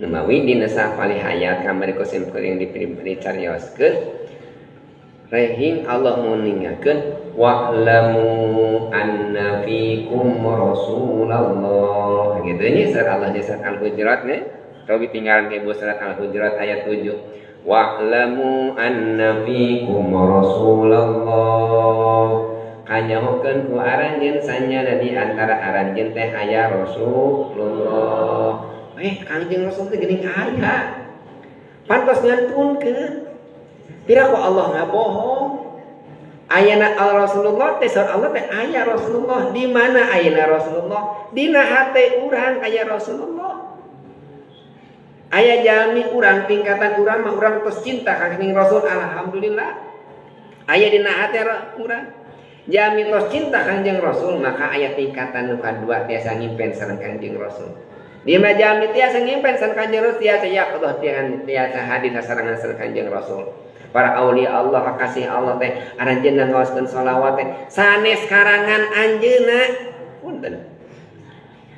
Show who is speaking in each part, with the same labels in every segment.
Speaker 1: Numawi dina sapalih hayat kamari ku sim kuring dipicarioskeun rehing Allah nguningakeun wa'lamu anna fikum rasulullah gitu nya surat Allah nya surat Al-Hujurat nya cobi tinggalan ke ibu surat Al-Hujurat ayat 7 wa'lamu anna fikum rasulullah kanyahokeun ku aranjeun sanyana di antara aranjeun teh aya Rasulullah. Kangjeng Rasul teh geuning aya. Pantos ngantunkeun. Pira ku Allah ngabohong. Ayana al Rasulullah teh saur Allah teh aya Rasulullah. Di mana ayana Rasulullah? Dina hate urang aya Rasulullah. Aya jalmi urang tingkatan urang mah urang tos cinta ka Kangjeng Rasul alhamdulillah. Aya dina hate urang. Jalmi tos cinta Kangjeng Rasul maka aya tingkatan nu kadua tiasa ngimpen sareng Kangjeng Rasul. Di mah jalmi tiasa ngimpen sareng Kanjeng Rasul tiasa yaqdah tiasa hadir sasarengan sareng Kanjeng Rasul. Para aulia Allah kasih Allah teh aranjeunna ngaoskeun sholawat teh sanes karangan anjeunna punten.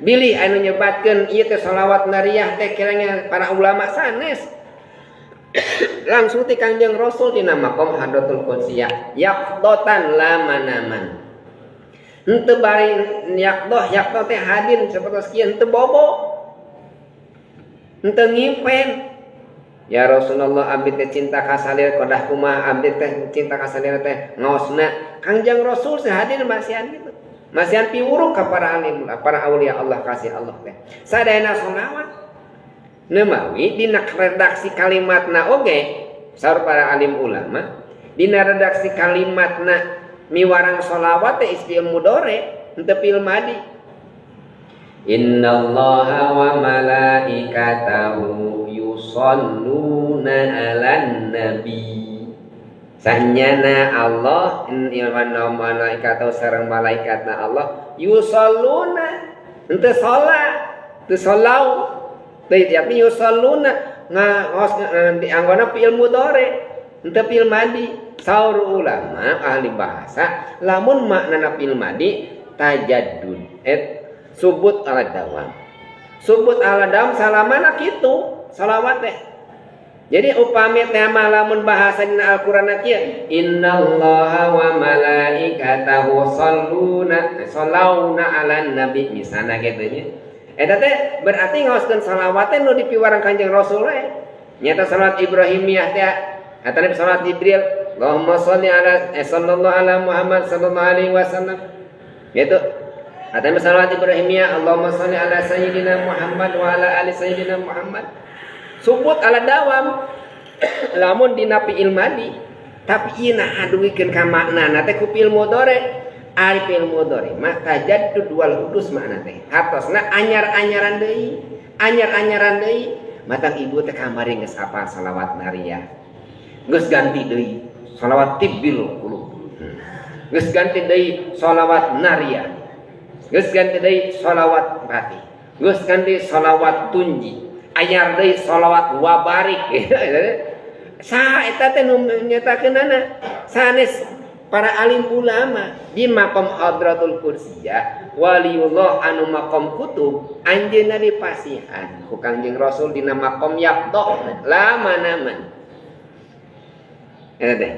Speaker 1: Bilih anu nyebatkeun ieu teh sholawat nariyah teh kiranya para ulama sanes. Langsung ti Kanjeng Rasul dina maqam Hadratul Qudsiyah yaqdatan lamanaman. Henteu bari yaqdah yaqdah teh hadir sapertos kieu henteu bobo. Henteu ngimpen. Ya Rasulullah abdi teh cinta ka salir kodah kumaha abdi teh cinta ka salir teh ngaosna Kangjeng Rasul hadir masihan gitu. Masihan piwuruk ka para alim, para aulia Allah kasih Allah teh. Sadayana sholawat. Nemawi dina redaksi kalimatna oge saur para alim ulama dina redaksi kalimatna miwarang sholawat teh isfi'il mudhari henteu fi'il madi. Innallaha wa malaikatahu yusholluna 'alan nabi. Sanyana Allah wa malaikatahu sareng malaikatna Allah yusholluna henteu salat, teu salau. Teu tapi yusholluna ngaos dianggona fi'il mudhari henteu fi'il madi. Saur ulama ahli bahasa lamun maknana fi'il madi tajaddud subut ala dawam. Subut ala dawam salamana kitu salawat teh. Jadi upami teh mah lamun bahasa dina Al-Qur'an kieu innallaha wa malaikatahu shalluna shallawna 'alan nabi misalna kitu nya. Eta teh berarti ngaoskeun salawat teh nu dipiwarang Kanjeng Rasul we. Nyata salawat Ibrahimiyah teh atanapi salawat Jibril Allahumma sholli ala sallallahu ala Muhammad sallallahu alaihi wasallam. Gitu. Atanapi salawat Ibrahimiyah Allahumma sholli ala sayyidina Muhammad wa ala ali sayyidina Muhammad. Subut ala dawam lamun dina fi'il madi tapi ieu na aduikeun ka maknana teh ku fi'il mudhari. Ari fi'il mudhari mah tajaddud wal hudus makna teh. Hartosna anyar-anyaran deui, anyar-anyaran deui. Matang ibu teh kamari geus apal salawat nariyah. Geus ganti deui salawat tibbil qulub. Geus ganti deui salawat nariyah. Geus ganti deui salawat fatih. Geus ganti salawat tunji. Anyar deui salawat wabarik. Saha eta teh nu nyatakeunana? Sanes para alim ulama di maqam Hadratul Qudsiyah waliullah anu maqam kutub anjeunna dipasihan ku Kangjeng Rasul dina maqam yaqdah lamanaman. Eta teh.